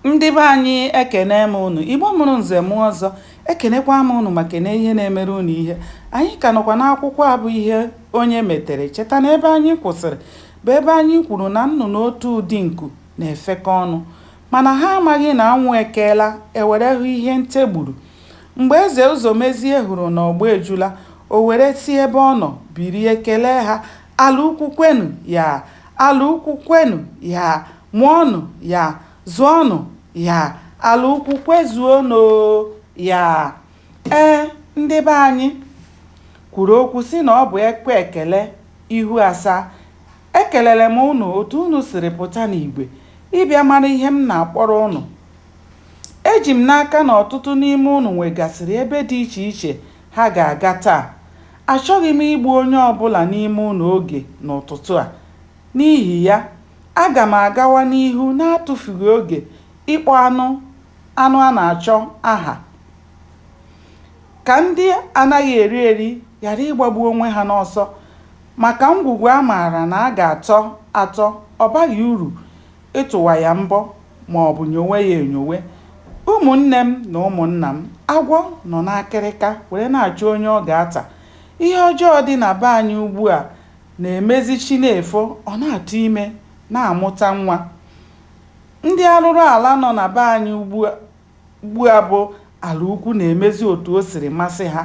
Ndị be anyị, ekene m unu. Igbo mụrụ nze mụọ ọzọ, ekenekwa m unu ma kene ihe na-emere unu ihe. Anyị ka nọkwa n'akwụkwọ a bụ Ihe Onye Metere. Cheta na ebe anyị kwụsịrị bụ ebe anyị kwuru na nnụnụ otu ụdị nku na-efekọ ọnụ, mana ha amaghị na anwụ ekeela ewere hụ ihe nte gburu. Mgbe Eze Ụzọmezie hụrụ na ọgbọ ejula, o were si ebe ọ nọ bilie kelee ha, Ala ukwu kwenu yaa! Ala ukwu kwenu yaa! Mụọnụ yaa! Zụọnụ yaa! Ala ukwu kwezuonụ oo! Yaa! Ee, ndị be anyị kwuru okwu sị na ọ bụ ekwe ekele ihu asaa. Ekelere m unu otu unu siri pụta n'igwe ịbịa mara ihe m na-akpọrọ unu. Eji m n'aka na ọtụtụ n'ime unu nwegasịrị ebe dị iche iche ha ga-aga taa. Achọghị m igbu onye ọbụla n'ime unu oge n'ụtụtụ a. N'ihi ya, aga m agawa n'ihu n'atụfughị oge ịkpọ anụ anụ a na-achọ aha. Ka ndị anaghị eri eri ghara ịgbagbu onwe ha n'ọsọ maka ngwugwu a maara na a ga-atọ atọ ọ baghị uru ịtụwa ya mbọ maọbụ nyowe ya enyowe. Ụmụnne m na ụmụnna m, agwọ nọ n'akịrịka were na-achọ onye ọ ga-ata. Ihe ọjọọ dị na be anyị ugbua na-emezi chi na-efo ọ na-atụ ime na-amụta nwa. Ndị arụrụala nọ na be anyị ugbua bụ ala ukwu na-emezi otu o siri masị ha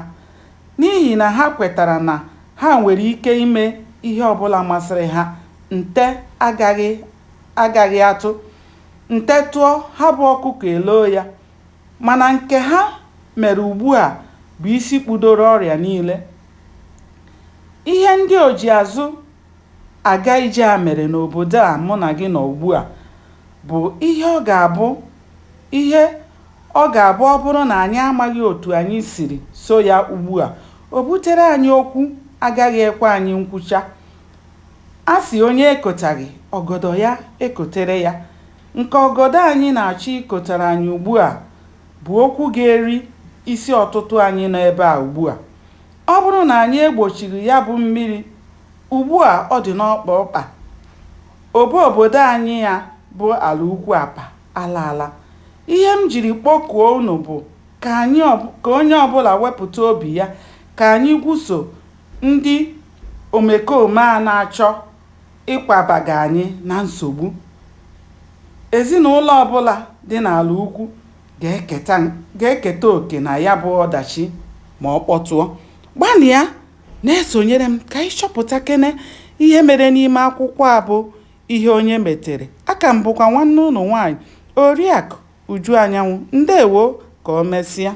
n'ihi na ha kwetara na ha nwere ike ime ihe ọbụla masịrị ha, nte agaghị atụ. Nte tụọ, ha bụ ọkụkọ eloo ya. Mana nke ha mere ugbua bụ isi kpudoro ọrịa niile. Ihe ndị ojiazụ aga ije a mere n'obodo a mụ na gị nọ ugbua bụ ihe ọ ga-abụ ihe ọ ga-abụ ọ bụrụ na anyị amaghị otu anyị siri so ya ugbua, o butere anyị okwu agaghị ekwe anyị nkwucha. A sị onye ekotaghị, ọgọdọ ya ekotere ya. Nke ọgọdọ anyị na-achọ ikotere anyị ugbua bụ okwu ga-eri isi ọtụtụ anyị nọ ebe a ugbua. Ọ bụrụ na anyị egbochighị ya bụ mmiri, ugbua ọ dị n'ọkpa ọkpa, obo obodo anyị a bụ ala ukwu apa alaala. Ihe m jiri kpọkuo unu bụ ka anyị ka onye ọbụla wepụta obi ya ka anyị gwuso ndị omekome a na-achọ ịkwabaga anyị na nsogbu. Ezinụlọ ọbụla dị n'ala ukwu ga-eketa oke na ya bụ ọdachi ma ọ kpọtụọ. Gbalịa na-esonyere m ka anyị chọpụtakene ihe mere n'ime akwụkwọ a bụ Ihe Onye Metere. Aka m bụkwa nwanne unu nwaanyị, Oriakụ Uju Anyanwụ. Ndewo, ka o mesịa.